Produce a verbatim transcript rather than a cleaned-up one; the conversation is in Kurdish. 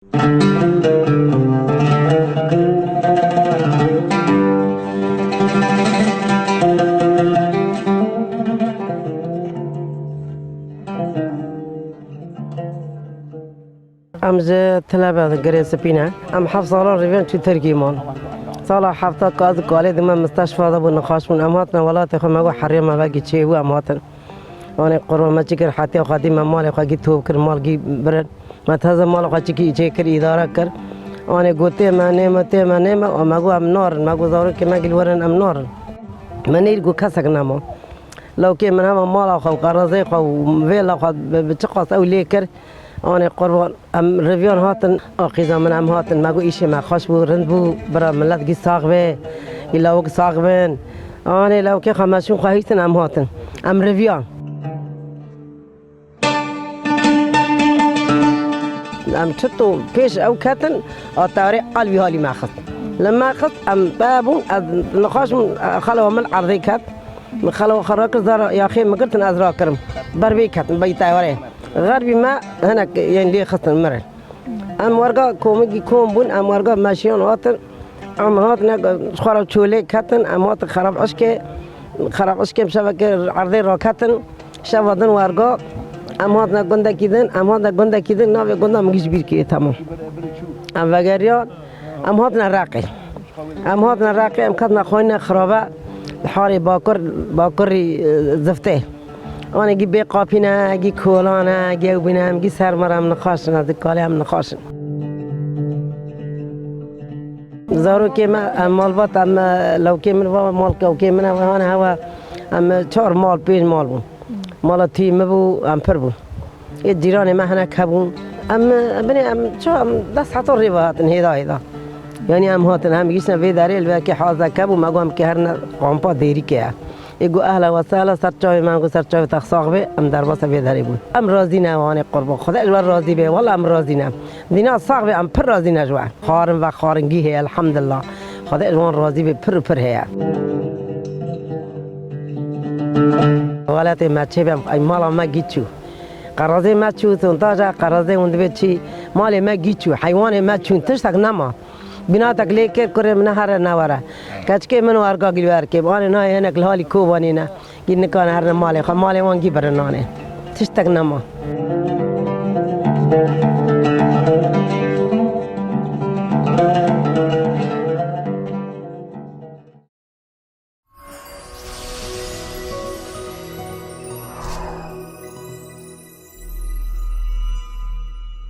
Em ji Tilebe Girê Spî ne. Em heft salan rêvên çû Tirkî man. Sala hefta ka ez kalê dime misteşfa de bû, nixaş bûn. Em hatine welatê xwe, me got herê me vegî çê bû, em hatin. Anê qurban me çi kir, hetiya xwe dî me malê xwe gî top kir, mal gî birin. Me teze mala xwe çikî çê kir, îdare kir. Anê got tê me nê me, tê me nê me, û me got em narin, me got zarokê me gil werin em narin. Me neyr got kesek nema. Lawkê min hema mala xwe û qerezê xwe û vêla xwe bi, bi çiqas ew lê kir. Anê qurban em riviyan hatin, aqîza min em hatin, me got îşê me xweş bû, rind bû, bira millet gî sax be, gî lawik sax bin. Anê lawkê xwe me şûn xwe hîstin em hatin. Em riviyan. Em çito pêş ew ketin, a tarê alvî halî me xist. Li me xist, em be bûn, ez nixaş bûm, xelewa min erdê ket. Min xelewa xwe rakir, zara yaxê min girtin, ez rakirim. Ber vê ketin, bey taywarê. Xerbî me hinek yên lê xistin mirin. Em werga komikî kom bûn, em werga meşiyan hatin. Em hatine xwe re çolê ketin, em hatin xerab eşkê, xerab eşkê em şevekê erdê raketin. Şeva din werga, em hatine gundekî din, em hatine gundekî din, navê gunda min gî ji bîr kiriye temam. Em vegeriyan, em hatine Reqê. Em hatine Reqê, em ketine xwînê xirabe, li harê bakur, bakurî, e, ziftê. Anê gî bê qapî ne, gî kolan e, gî ew bîne, em gî ser me re em nixaş in, ez dikalê em nixaş in. Zarokê me, em malbat, em, e, lawkê min va mal, lawkê min e, hane hewa, em, e, çar mal, pênc mal bûn. Mala tî min bû, em pir bûn. Ê cîranê me hinek hebûn. Em, e, binê em, ço em des heta rê ve hatin, hêda hêda. Yanî em hatin, em giştine vê derê, li vekê hazek hebû, me got em kê herine kampa Dêrîkê ye. Ê got, "Ehla we sehla, ser çavê me." Got, "Ser çavê te sax be." Em derbasa vê derê bûn. Em razî ne, wanê qurban. Xwedê ji we razî be. Wela em razî ne. Dîna sax be, em pir razî ne ji we. Xwarin ve xwaringî heye, elhamdulillah. Xwedê ji wan razî be, pir û pir heye. Welatê me çê be, ey mala me gî çû. Qerazê me çû, sontaja qerazê hûn dibê çi? Malê me gî çû, heywanê me çûn, tiştek nema. Bînatek lê kir, kurê min here newere. Keçikê min û erga gî li wer kê. Anê nayê hinek li halî Kobanê ne. Gî nikane herine malê xwe. Malê wan gî birin anê. Tiştek nema.